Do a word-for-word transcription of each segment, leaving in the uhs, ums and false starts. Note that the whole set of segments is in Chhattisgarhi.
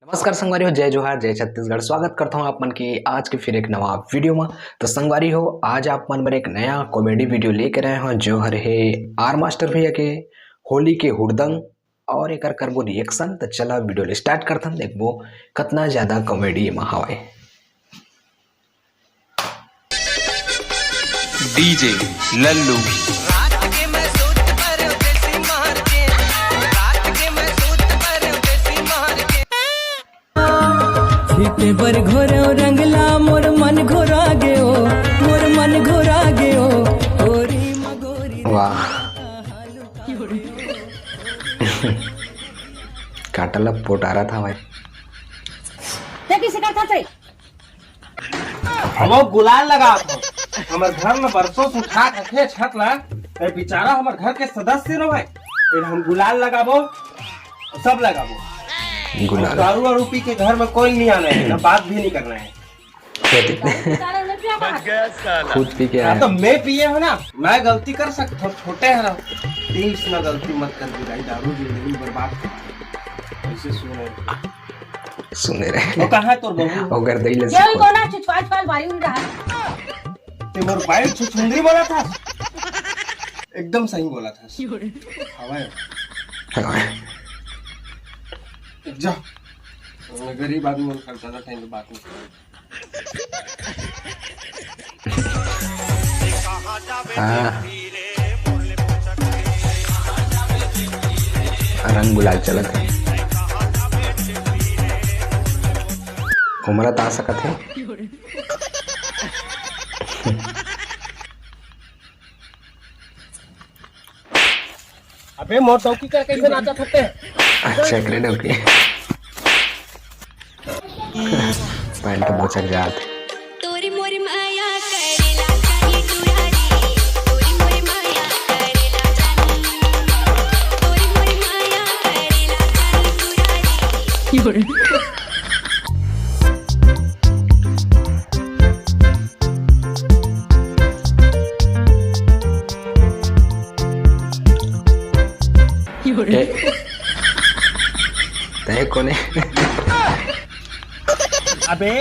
नमस्कार संगवारी हो, जय जोहार, जय छत्तीसगढ़। स्वागत करता हूँ आप मन के आज के फिर एक नवा वीडियो में। तो संगवारी हो, आज आप मन बर एक नया कॉमेडी वीडियो लेके आए हूँ, जो हर है आर मास्टर भैया के होली के हुड़दंग और एकर करबो रिएक्शन। तो चला वीडियो ले स्टार्ट करथन, देखबो कितना ज्यादा कॉमेडी एमा हवय। डीजे लल्लू। छिपे बर घोरो रंगला, मोर मन घोरा गयो, मोर मन घोरा गयो। वाह। काटला पोटारा था भाई। ते किसे करथा से? अब वो गुलाल लगावत हो। हमर घर में बरसों से उठा रखे छत ला। ए बेचारा हमर घर के सदस्य नो भाई। ए हम गुलाल लगाबो, सब लगाबो। गुलाल। दारू वारू पी के घर में कोई नहीं आना है, ना बात भी नहीं करना है। खुद पी के हाँ, आया। तो मैं पिए हो ना, मैं गलती कर सकता हूँ, छोटे है ना, प्लीज ना गलती मत कर दी भाई, दारू जिंदगी बर्बाद कर दी। ऐसे सुने। सुने रहे। वो कहाँ है तोर बहू? ओकर दई ले क्या ही सिखो। कोना छुछवाल छुछवाल बारी उड़ रहा है। ते मोर बाइल छुछुंदरी बोला था। एकदम सही बोला था। हवा है। हवा है। जा। गरीब आदमी मन कर ज्यादा टाइम पे बात नहीं। हाँ। रंग गुलाल चलत है। उमरत आ सकत है। अबे मोर डौकी कर कैसे नाचा थकते हैं? अच्छा, एकरे डौकी। पैंट बोचक जात। तोरी मोरी माया करेला जानी दुरारी, तोरी मोरी माया करेला जानी, तोरी मोरी माया करेला जानी दुरारी। ए, तय कोने? अबे,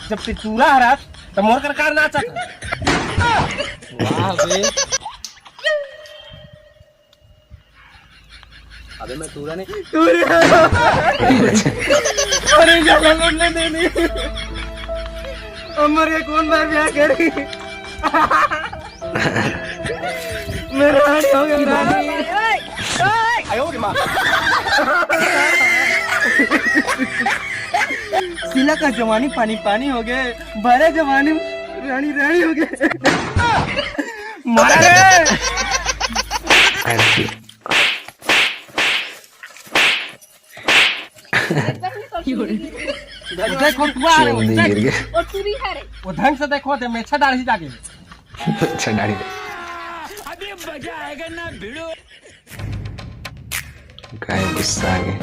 जब ते टूरा हरस, त मोर कर कार नाचत हस। वाह बे। अबे मैं टूरा नहीं। टूरा। अरे ज्यादा लौटने दे नहीं। अमर के कौन बार ब्याह करी? मैं रानी हो गया, रानी। सिला का जवानी पानी पानी हो गए, भरे जवानी रानी रानी हो गए। मारा रे। अरे। देखो, टुआ रे, वो चोंदी गिर गए। वो टुरी है रे। वो ढंग से देखो, दे मेछा दाढ़ी जाके। अच्छा, दाढ़ी। अभी मजा आएगा ना भिड़ो। काय गुस्सा आ गया।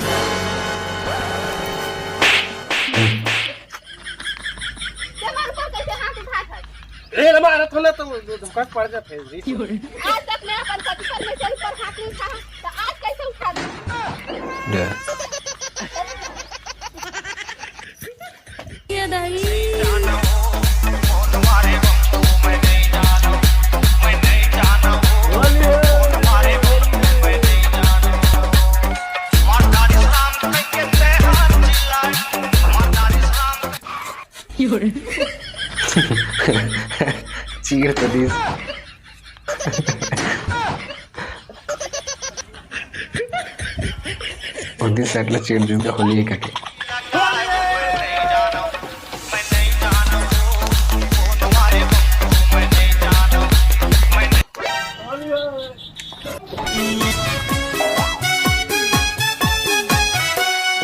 ए, रे मारा था ना तो वो धक्का पड़ जाता है जी। आज तक मैं अपन पति पर, मेरे ऊपर हाथ नहीं उठाया, तो आज कैसे उठा दूं? ले। ये दाई। चीर तो दीस। और दिन सेट ला चीर दिन का होली का के।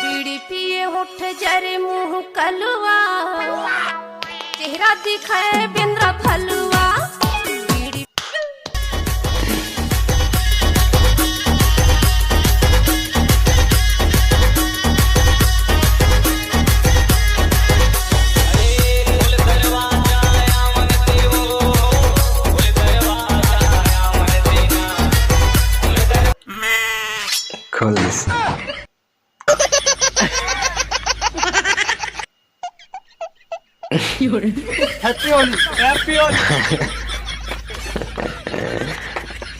बीड़ी पिए होठ जरे मुंह कलुआ, चेहरा दिखाए बिंद्रा फलुआ। बीड़ी खोल दिस। Happy Holi, Happy Holi।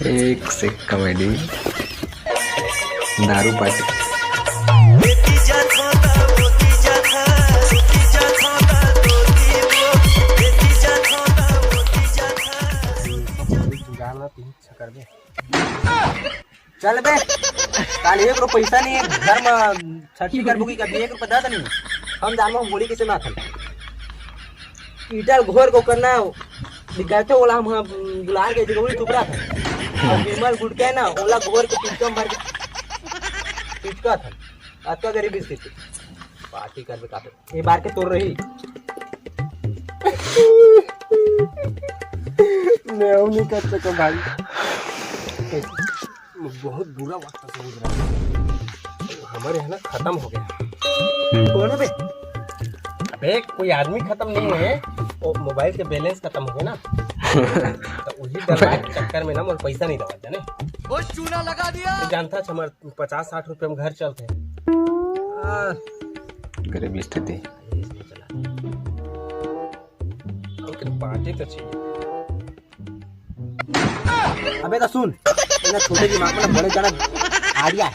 एक से कॉमेडी, दारू पार्टी। चल बे, काल एक रुपया पैसा नहीं है, घर में छठी करबो की कभी एक रुपया दे नहीं। हम जानबो हम होली किसे माथन। ईटल घोर को करना निकालते ओला हम, हम दुलार के जगह टुकड़ा था। और विमल गुटके ना ओला घोर के पिचका मार के पिचका था। अतका गरीब स्थिति। पार्टी करबे काफी। ये बार के तोर रही। मैं नहीं कर सका भाई। बहुत बुरा वक्त समझ रहा है। हमारे है ना खत्म हो गया। कौन है बे? अबे कोई आदमी खत्म नहीं है, वो मोबाइल के बैलेंस खत्म हो गया ना। तो वही डरवाए के चक्कर में ना मोर पैसा नहीं दवा जाने। वो चूना लगा दिया। तू जानता छ हमार पचास साठ रुपया में घर चलते। आ, गरीब स्थिति। लेकिन बातें तो चाहिए। अबे तो सुन, इन्हें छोटे दिमाग में ना बड़े जाना आइडिया है।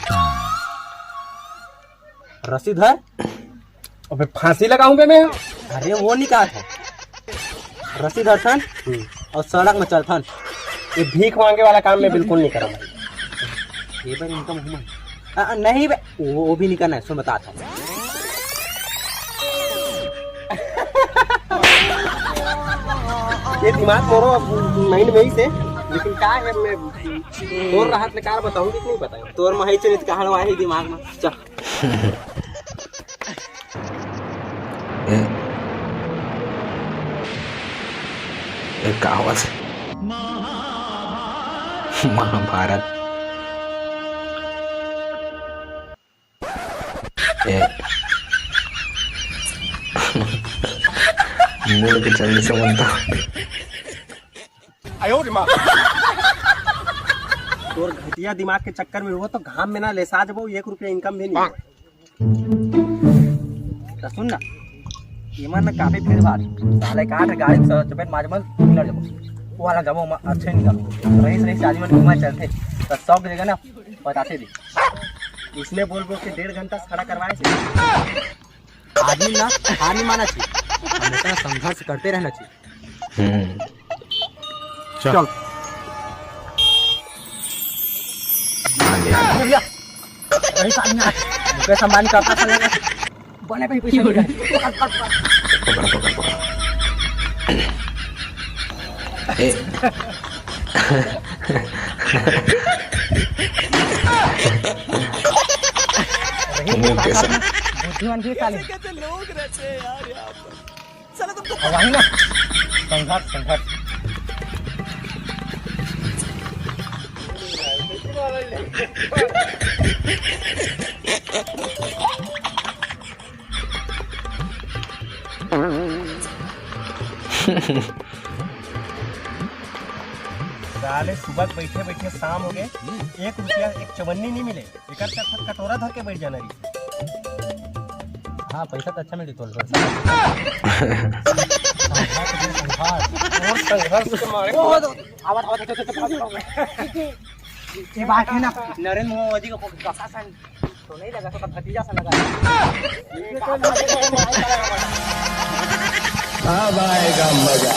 रस्सी धर। अबे फांसी लगाऊं बे मैं? अरे वो नहीं कहा था। रस्सी धर थन और सड़क में चल थन। ये भीख मांगे वाला काम मैं बिल्कुल नहीं करूँ भाई। ये बार इनकम हुआ। आ, नहीं बे, वो, वो भी नहीं करना है, सुन बता था। ये दिमाग मोरो माइंड में ही से, लेकिन क्या है मैं तोर राहत ले कार बताऊंगी कि नहीं बताऊं? तोर महई चलित कहाड़ वाही दिमाग में। चल। ए, ए, का होवत हे? महाभारत। ए, मूड के चलने से बनता। तोर घटिया दिमाग के चक्कर में वो तो घाम में ना लेसा जबो, एक रुपया इनकम भी नहीं। तो सुन ना, ये मन ना काफी भीड़ भाड़, साले का आठ गाड़ी में चपेट मार जबो, निकल जबो। वो वाला जबो म-, अच्छे निकल। रईस रईस आदमी मन घुमा चलते, तो शौक जगह ना बताते दे। इसने बोल बोल के डेढ़ घंटा से खड़ा करवाए से। आदमी ना हार नहीं माना चाहिए, हमेशा संघर्ष करते रहना चाहिए। हम्म। चल। चल। आ गया। अरे भैया, रईस आदमी आ, मुकेश अंबानी का अपना चलेगा। बने पे ही पैसा मिल रहा है। पकड़, पकड़, पकड़। पकड़, पकड़, पकड़। ए। रईस, मुंह कैसा? बुद्धिमान भी साले। कैसे लोग रहते हैं यार यहाँ पर। साला तुमको अब वही ना। संघर्ष, संघर्ष। साले सुबह बैठे बैठे शाम हो गए, एक रुपया, एक चवन्नी नहीं मिले। एकर से अच्छा कटोरा धर के बैठ जाना रही। हाँ, पैसा तो अच्छा मिली तोल। और संघर्ष के मारे। आवत, आवत, आवत, आवत, आवत। ये बात है ना, नरेंद्र मोदी का कसा सन तो नहीं लगा, तो भतीजा सा लगा। अब आएगा मजा।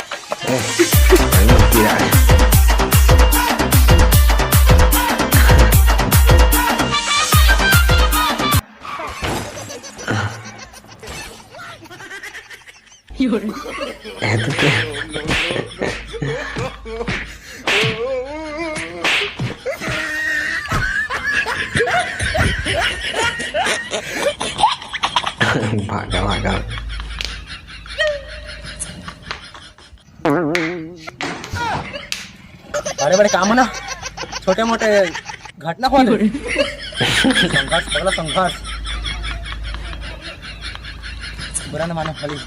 भागा, भागा। बड़े बड़े काम हो ना, छोटे मोटे घटना हो। संघर्ष, पगला, संघर्ष। बुरा न मानो, खाली।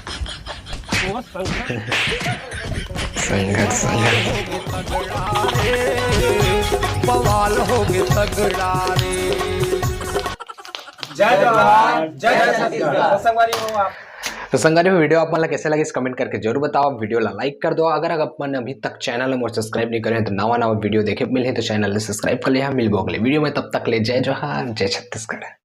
संघर्ष, संघर्ष। बवाल हो गए तगड़ा रे। जय जवान, जय छत्तीसगढ़। संगवारी हो आप। तो संगवारी हो, video आप मन ला कैसे लगिस, comment करके जरूर बताओ। Video ला like कर दो। अगर आप मन अभी तक channel ला मोर subscribe नहीं करे हैं, तो नवा नवा video देखे मिलही, तो channel ला subscribe कर लिहा। मिलबो अगले video में, तब तक ले जय जोहार, जय छत्तीसगढ़।